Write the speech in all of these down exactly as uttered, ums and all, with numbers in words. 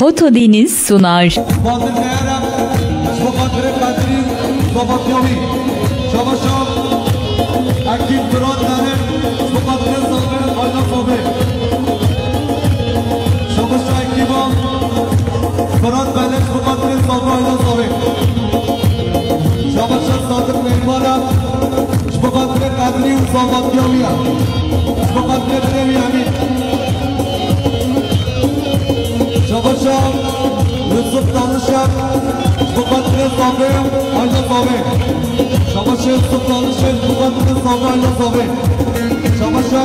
Oto Deniz sunar. Bahadır Kayarem, ji bo xatirê Qedrî, Zavatyawi. Şabaşa Ekîb Firat Merim, ji bo xatirê Zabe, Ayna Zabe. Şabaşa Ekîba Firat Belek, ji bo xatirê Zabe, Ayna Zabe. Şabaşa Sadık Meymana, ji bo xatirê Qedrî û Zavatyawi ye. Ji bo xatirê birê wî Emîn. Şabaşa Yusuf Tanışer, ji bo xatirê Zabe, Ayna Zabe. Şabaşa Yusuf Tanışer, ji bo xatirê Zabe, Ayna Zabe. Şabaşa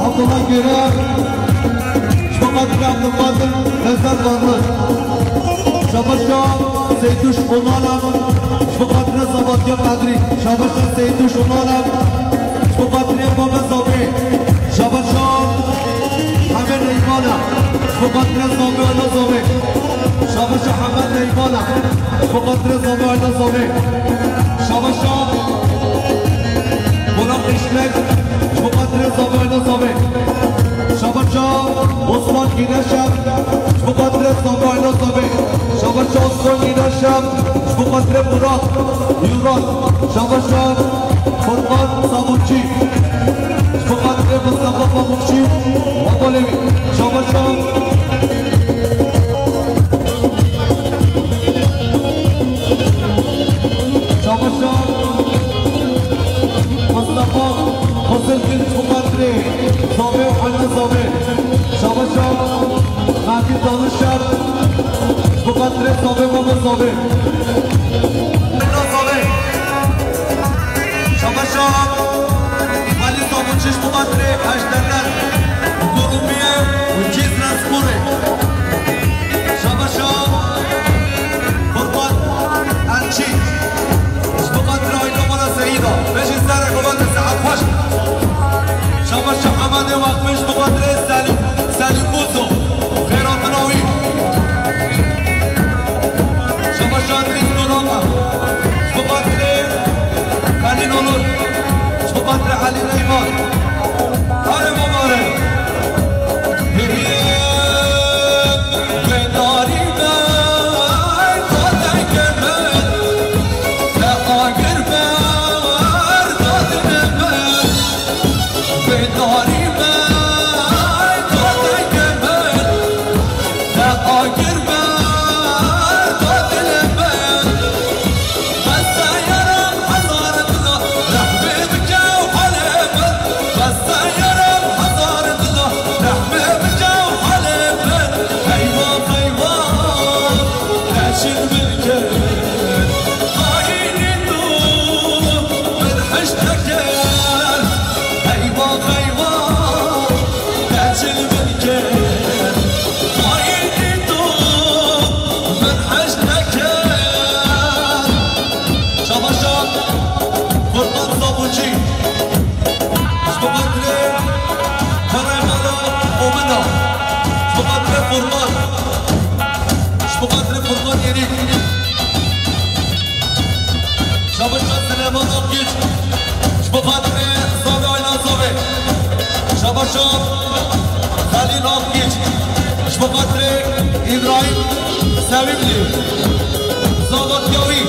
Abdullah Görer, ji bo xatirê Abdulkadir Nezer Varlı. Şabaşa Seyduş Onalan, ji bo xatirê Zavatya Qedrî. Şabaşa Seyduş Onalan, ji bo xatirê Baba Zabe. Şabaşa Hemed Eymana, ji bo xatirê Zabe Ayna Zabe. Şabaşa Hemed Eymana, ji bo xatirê Zabe Ayna Zabe. Şabaşa Burak Işlek, ji bo xatirê Zabe Ayna Zabe. Şabaşa Osman Güneşem, ji bo xatirê Zabe Ayna Zabe. Şabaşa Osman Güneşem, ji bo xatirê Burak Yuran. Şabaşa Furkan Sabunçî, ji bo xatirê Mustafa Pamukçî, Babalê wî. Şabaşa Şabaşa Mustafa Xwezirgin, ji bo xatirê Zabe û Ayna Zabe. Şabaşa Nadir Danışer, ji bo xatirê Zabe, Baba Zabe. Ayna Zabe. Şabaşa Xalî Sabunçî, ji bo xatirê Heşderler, Kurumiyê û Cizre Sporê. Şabaşa Qurban Elçî, ji bo xatirê Ayda Mala Seyîda. Bejî serek û bende saet xweş. Şabaşa Hemedê Waqfê, ji bo xatirê Selîm, Selîm Bozo. Xêratina wî. Şabaşa Rîz Nuraka, ji bo xatirê Xelîl Onur, ji bo xatirê Elî Reyhan. Are baba re. Bedarî me, dadeke me, te agir me, dadine me. Bedarî me, dadeke me, te agir me, dadine me. Bes e yarim hezar dila, rehmê bike û halê min. Bes e yarim hezar dila, rehmê bike û halê min. Eyvah, eyvah, neçin min kir, xayînî tu min hişt nekir. Eyvah, eyvah, neçin min kir, xayînî tu min hişt nekir. Şabaşa Furkan Sabunçî. Ji bo xatirê Karayê Mala Omina. Ji bo xatirê Furkan. Ji bo xatirê Furkan Yêrî. Şabaşa Silêman Akgîç. Ji bo xatirê Zavê Ayna Zavê. Şabaşa Xelîl Akgîç. Ji bo xatirê Îbrahîm Sevîmlî. Zavat Yawî.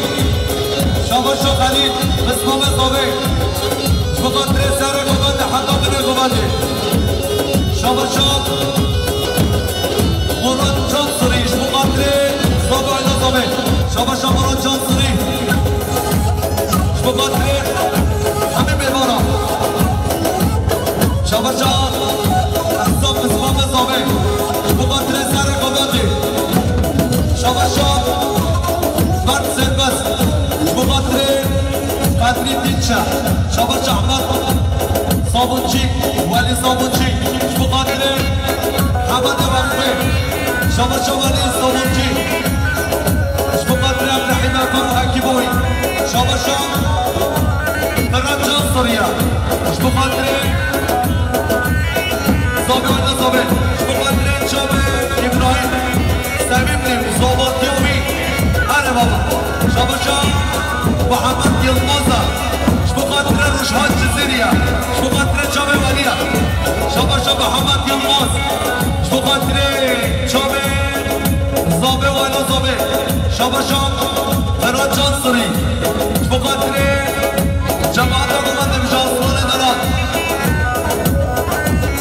Şabaşa Xelîl, Mismame Zavê. Ji bo xatirê serê govendê heta binê govendê. Şabaşa Murat Cansirî, ji bo xatirê Zavê Ayna Zavê. Şabaşa Murat Cansirî. Ji bo xatirê hemî mêvana. Şabaşa Ehsan Mismame Zavê. Ji bo xatirê serê govendê. Şabaşa Mert Serbest. Ji bo xatirê Qedrî Dînçe. Şabaşa Ehmed Sabunçî, Welî Sabunçî. Ji bo xatirê Hemedê Waqfê. Şabaşa Welî Sabunçî. Ji bo xatirê Ebrahîm Efem Ekîboyî. Şabaşa Firat Can Siriya. Ji bo xatirê Zavê Ayna Zavê. Ji bo xatirê çavê Îbrahîm Sevîmlî, Zavat Yawî. Erê baba. Şabaşa Muhammed Yilmaz e. Ji bo xatirê Rojhan Cizîrî ye. Ji bo xatirê çavê Welî ye. Şabaşa Muhammed Yilmaz. Ji bo xatirê çavê Şabaşa Ferhat Cansirî, ji bo xatirê cemaeta Gumendê bi ji asmanê dihat.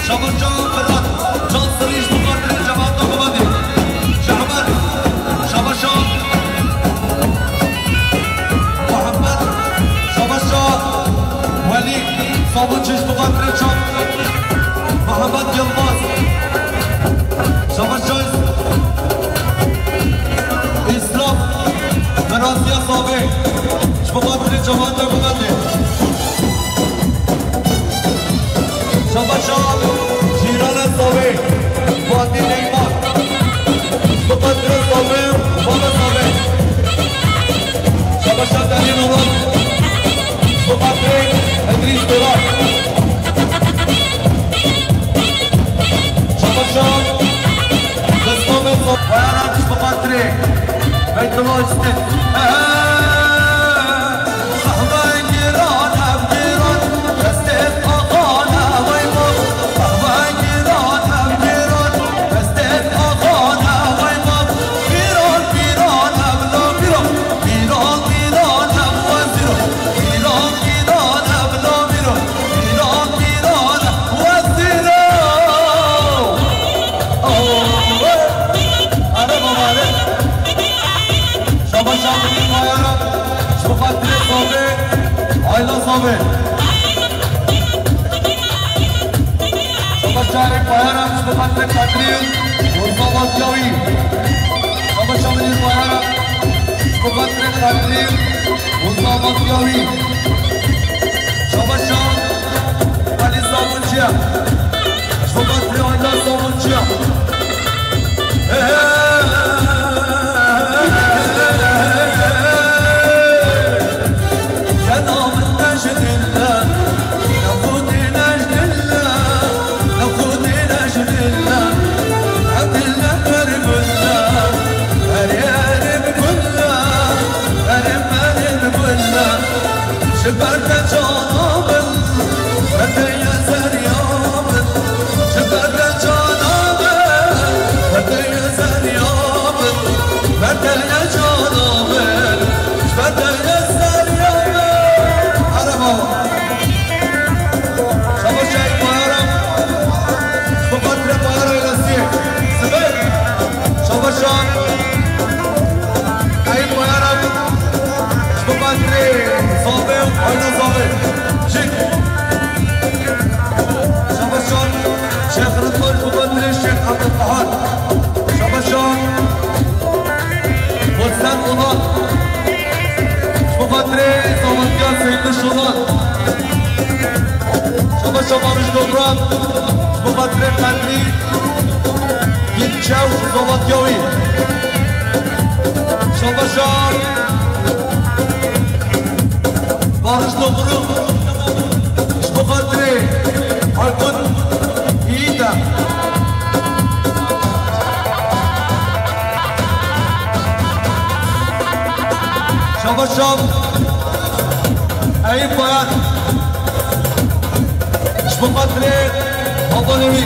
Şabaşa Ferhat Cansirî, ji bo xatirê cemaeta Gumendê. Şehmet, şabaşa Muhammed, şabaşa Welî, sabunçî, ji bo xatirê çav. Muhammed Yilmaz, şabaşa Îslam, Miraziya Sabê, ji bo xatirê cemaeta Gumendê. Şabaşa cîrana Sabê, Fatî Neymar, ji bo xatirê Sabê, bala Sabê. Şabaşa Delîl Oral, ji bo xatirê Îdrîs Duran. Şabaşa Destpêkê Bayaran, ji bo xatirê Beytullah Îsmet. Qehwe giran ev giran, destê axan e wey bab. Qehwe giran ev giran, destê axan e wey bab. Pîran, pîran ev la pîran, pîran, pîran ev wezîran, pîran, pîran ev la pîran, pîran, pîran ev wezîran. Are baba, are. Şabaş Şamirî Bayara, ji bo xatirê Sabê, aîla Sabê. Şabaş Şamirî Bayara, ji bo xatirê Qedrî û zavatiya wî. Şabaş Şamirî Bayara, ji bo xatirê Qedrî û zavatiya wî. Şabaş Şamirî Sabunçiya. Ji bo xatirê aîla Sabunçiya. Ji ber te cana min, ber te ye zeriya min. Ji ber te cana min, ber te ye zeriya min. Ber te ye cana min, ji ber te ye zeriya min. Araba. Şabaş Şahin Bayaran. Ji bo xatirê Bayaran Elesiyê. Sibir. Şabaş Şahin. Şahin Bayaran. Ji bo xatirê Zabê, aîla Zabê. Çik. Şabaş Şahin. Şêx Ridvan, ji bo xatirê Şêx Ebdulqehar. Şabaş Şahin. Husên Olan. Ji bo xatirê zavatiya Seyîd Şolan. Şabaş Şahin Barış Dobran. Ji bo xatirê Qedrî Yekçew zavatiya wî. Şabaş Şahin Barış Dobran. Ji bo xatirê Aykut Yiğit'e. Şabaş Şahin. Eyüp Bayar. Ji bo xatirê hevalê wî.